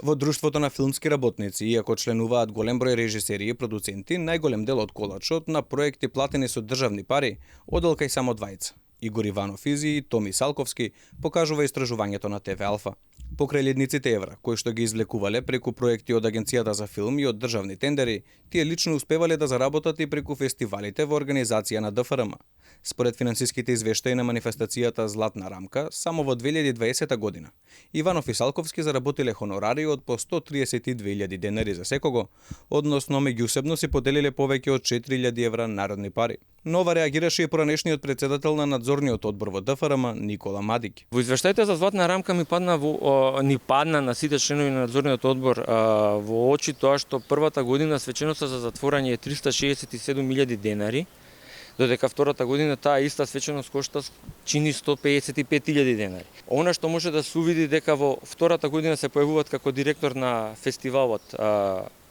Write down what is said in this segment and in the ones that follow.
Во Друштвото на филмски работници, иако членуваат голем број режисери и продуценти, најголем дел од колачот на проекти платени со државни пари одел кај само двајца. Игор Иванов Изи и Томи Салковски, покажува истражувањето на ТВ Алфа. Покрај ледниците евра, кои што ги извлекувале преку проекти од Агенцијата за филм и од државни тендери, тие лично успевале да заработат и преку фестивалите во организација на ДФРМ. Според финансиските извештаи на манифестацијата Златна рамка, само во 2020 година, Иванов и Салковски заработиле хонорари од по 132.000 денари за секого, односно меѓусебно си поделиле повеќе од 4.000 евра народни пари. Нова реагираше и поранешниот председател на надзорниот одбор во ДФРМ Никола Мадик. Во извештаите за Златна рамка ни падна на сите членови на надзорниот одбор во очи тоа што првата година свеченоста за затворање е 367.000 денари, додека втората година таа иста свеченост чини 155.000 денари. Она што може да се увиди дека во втората година се појавуваат како директор на фестивалот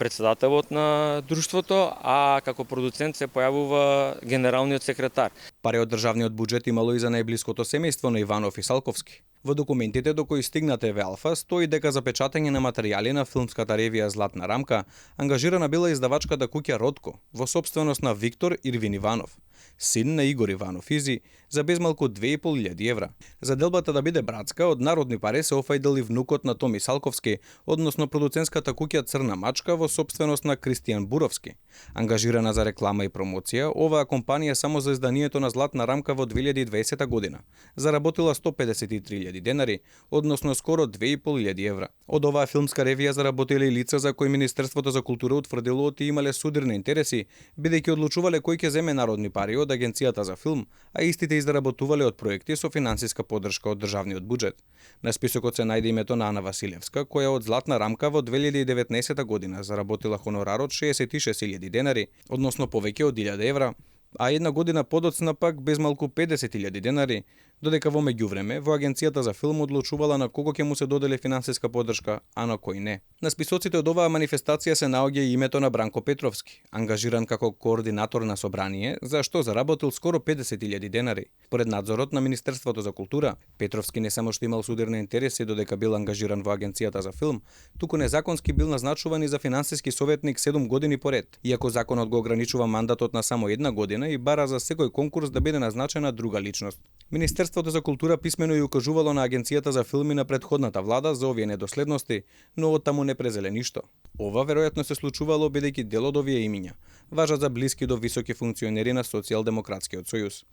председателот на друштвото, а како продуцент се појавува генералниот секретар. Пари од државниот буџет имало и за најблиското семејство на Иванов и Салковски. Во документите до кои стигна ТВ Алфа стои дека за печатење на материјали на филмската ревија Златна рамка ангажирана била издавачката куќа Ротко во сопственост на Виктор Ирвин Иванов, син на Игор Иванов Изи, за безмалку 2.500 евра. За делбата да биде братска, од народни пари се офајдел и внукот на Томи Салковски, односно продуцентската куќа Црна мачка во сопственост на Кристијан Буровски. Ангажирана за реклама и промоција, оваа компанија само за изданието на Златна рамка во 2020 година заработила 153.000 денари, односно скоро 2.500 евра. Од оваа филмска ревија заработиле и лица за кои Министерството за култура утврдило оти имале судирни интереси, бидејќи одлучувале кој ќе земе народни пари од Агенцијата за филм, а истите изработувале од проекти со финансиска поддршка од државниот буџет. На списокот се најде името на Ана Василевска, која од Златна рамка во 2019 година заработила хонорар од 66.000 денари, односно повеќе од 1.000 евра, а една година подоцна пак безмалку 50.000 денари, додека во меѓувреме во Агенцијата за филм одлучувала на кого ќе му се доделе финансиска поддршка, а на кој не. На списоците од оваа манифестација се наоѓа и името на Бранко Петровски, ангажиран како координатор на собрание, за што заработил скоро 50.000 денари. Според надзорот на Министерството за култура, Петровски не само што имал судирни интереси додека бил ангажиран во Агенцијата за филм, туку незаконски бил назначуван и за финансиски советник 7 години поред, иако законот го ограничува мандатот на само една година и бара за секој конкурс да биде назначена друга личност. Министерството за култура писмено и укажувало на Агенцијата за филми на претходната влада за овие недоследности, но од таму не презеле ништо. Ова веројатно се случувало бидејќи дел од овие имиња важат за блиски до високи функционери на Социјалдемократскиот сојуз.